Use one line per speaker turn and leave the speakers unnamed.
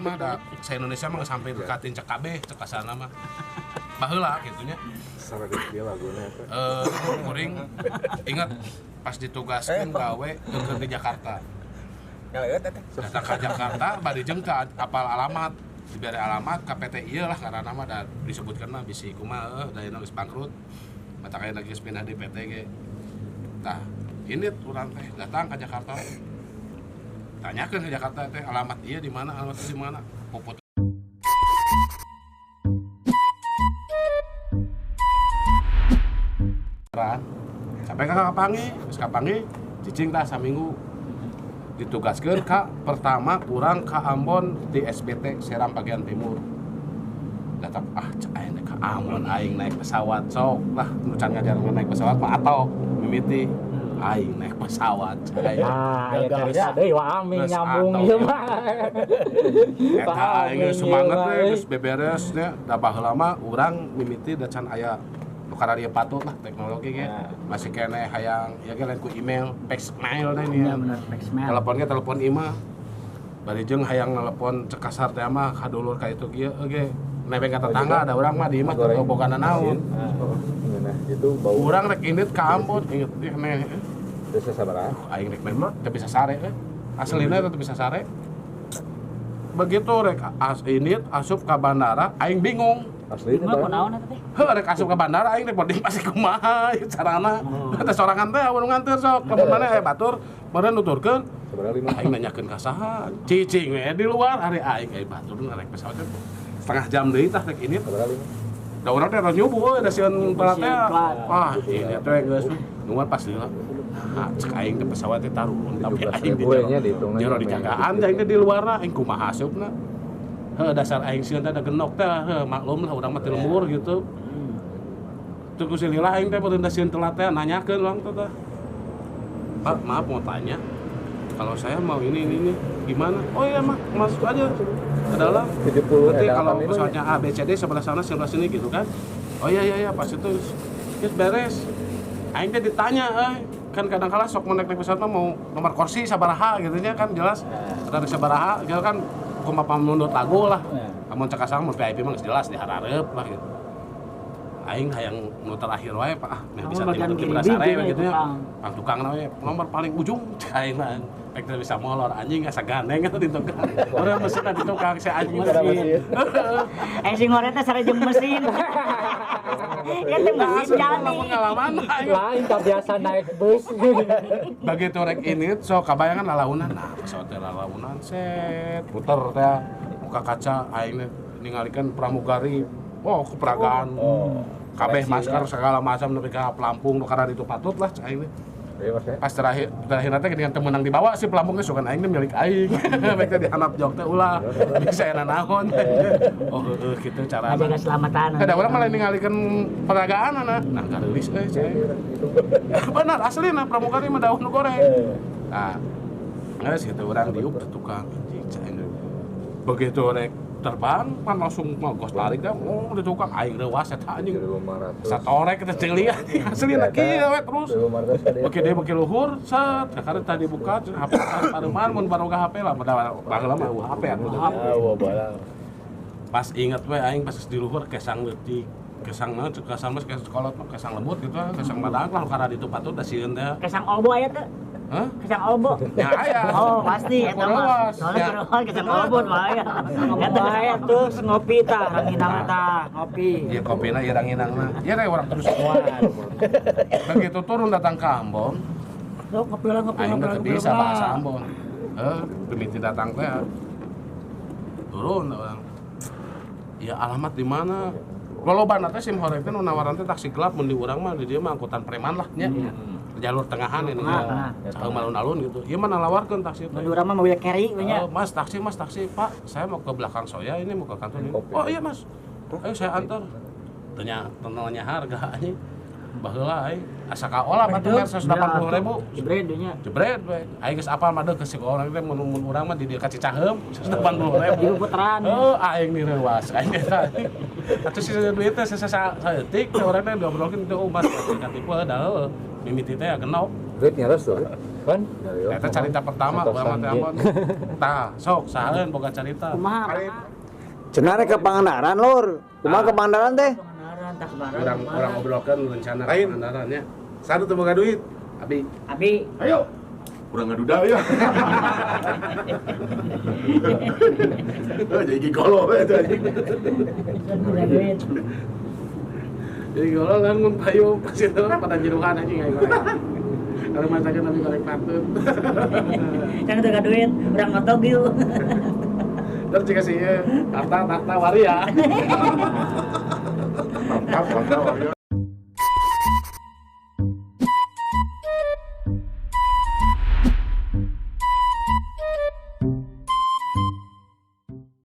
mah da sa Indonesia mah geus sampai dekatin cek kabeh cek kasana mah. Baheula kitu nya. Kuring ingat pas ditugaskeun gawe keur di Jakarta. Datang ke Jakarta bari jeung teu apal alamat, dibere alamat ka PT ieu lah ngaranna mah da disebutkeun mah bisi kumaha da ayeuna geus bangkrut. Mata aya geus pindah di PT ge. Tah, ini urang teh datang ke Jakarta. Tanyakeun ke Jakarta teh alamat ieu di mana, alamat ieu di mana. Puput sampai ka kapangi, geus kapangi cicing tah saminggu. Ditugaskeun ka pertama kurang ka Ambon di SBT Seram bagian timur. Datang ah cek aing ka Ambon aing naik pesawat sok lah nu can ngajar naik pesawat mah atau mimiti aing naik pesawat cek aing.
Ah, aya carita deui wa aming nyambung ieu mah.
Eta aing geus semangat we geus beberes nya da baheula mah urang mimiti da can aya nu kararieu patut lah teknologi ge masih keneh hayang ya ge lain ku email fax mail teh nih. Telepon ge telepon imah bari jeung hayang nelepon cek kasar teh mah ka dulur ka itu kieu ge nebeng ka tetangga ada urang mah di imah teu bogana naon.
Itu bau.
Urang rek indit ka Ambon inget ih meh.
Bisa sabaraha?
Aing rek mah teu bisa sare euy. Aslina teu bisa sare. Begitu rek indit asup ka bandara aing bingung.
Asli
mah kunaon eta teh?
Heuh rek asup ka bandara aing rek boarding pass kumaha ieu carana. Teh sorangan teh anu nganteur sok lamun maneh aya batur meureun nuturkeun. Aing nanyakeun ka saha? Cicing we di luar ari aing aya batur rek pesawat teh setengah jam deui tah rek indit. Da urang teh tos nyubuh euy da sieun pelat teh. Wah, ini teh geus nungguan pas lila. Nah, cek aing teh pesawat teh tarurun tapi aing di jero dijagaan aing teh di luarna aing kumaha asupna. Heuh dasar aing sieun teh da genok teh heuh maklum lah urang mah ti lembur gitu. Teu ku silila aing teh meureun da sieun telat teh nanyakeun urang teh tah. Pak, maaf mau tanya. Kalau saya mau ini gimana? Oh iya mah masuk aja ke dalam. Nanti kalau pesawatnya A B C D sebelah sana sebelah sini gitu kan. Oh iya iya iya pas itu terus beres. Aing teh ditanya euy, kan kadang kala sok mau naik pesawat mah mau nomor kursi sabaraha gitu nya kan jelas. Ada sabaraha gitu kan kumaha mundur lagu lah. Amun cek asal mun VIP mah geus jelas di harareup lah gitu. Aing hayang nu terakhir wae Pak ah meh bisa tiba-tiba sare gitu nya. Pang tukangna we nomor paling ujung cek aing mah. Rek teu bisa molor anjing asa gandeng atuh di tukang. Urang mesinna di tukang si anjing mesin.
Eh si ngoret teh sare jeung mesin. Ya teh mesin jalan
pengalaman
lain tak biasa naik bus.
Begitu rek ini sok kabayangan lalaunan nah pesawat teh lalaunan set puter teh muka kaca aing ningalikeun pramugari. Oh keperagaan. Kabeh masker segala macam nepi ka pelampung nu karena itu patut lah cek aing teh. Pas terakhir nanti dengan temenang dibawa si pelampungnya sukan aing milik aing. Baik teh dihanap jok teh ulah bisa enak naon. Oh heueuh kitu carana.
Ngajaga keselamatan.
Ada urang malah ningalikeun peragaan nah kareulis euy cek. Benar aslina pramugari mah daun nu goreng. Nah, geus kitu urang diuk teh tukang anjing cek aing. Begitu rek terbang kan langsung mah gos tarik dah oh di tukang aing reuas eta anjing satorek eta ceuli anjing aslina kieu we terus beki deui beki luhur set kakara tadi buka HP paruman mun baroga HP lah baheula mah HP atuh pas inget we aing pas di luhur kesang leutik kesang naon kesang mah kesang kolot mah kesang lembut gitu kesang badak lah kana ditu patut da sieun teh
kesang obo aya teh. Hah? Kesang obo.
Ya aya.
Oh, pasti eta mah. Soalnya kesang obo mah aya. Eta
aya terus ngopi tah, ranginang tah, ngopi.
Iya kopina ieu ranginang mah. Ieu re urang terus kuat. Begitu turun datang ke Ambon.
Sok ngopi lah ngopi.
Aing teu bisa bahasa Ambon. Heuh, mimiti datang teh. Turun urang. Ya alamat di mana? Lolobana teh sim horeng teh nu nawaran teh taksi gelap mun di urang mah di dieu mah angkutan preman lah nya. Jalur tengahan ini caheum alun-alun gitu. Ieu mah nalawarkeun taksi teh.
Mun urang mah mobil carry we nya.
Oh, Mas taksi, Mas taksi, Pak, saya mau ke belakang Soya ini mau ke kantor ini. Oh iya Mas. Ayo saya antar. Tanya nanya harga anjing. Baheula aing asa kaolah batu mer 180.000.
Jebret nya.
Jebret we. Aing geus apal mah deuk si orang teh mun urang mah di dieu ka Cicaheum 180.000.
Di putaran.
Heuh aing direuwas aing eta. Atuh si duit teh saeutik teh urang teh diobrolkeun teh oh Mas katipu da heueuh. Mimiti teh genok.
Duit nyaros tuh.
Kan?
Eta carita pertama urang mah teh Ambon. Tah, sok saheun boga carita.
Kumaha?
Cenah rek ke Pangandaran lur. Kumaha ke Pangandaran teh?
Pangandaran tah bareng.
Urang urang obrolkeun rencana
Lain.
Pangandaran nya.
Satu tuh boga duit.
Abi,
Abi,
Ayo. Kurang ngaduda ya. Oh, jadi gigolo we itu anjing.
punya duit.
Jadi kalau kan mun payu pas itu pada jeruhan anjing aing goreng. Kalau masakan tapi goreng patut.
Kan teu duit, urang ngetog yuk.
Terus jika sih tahta tahta waria.
Mantap, mantap, ya.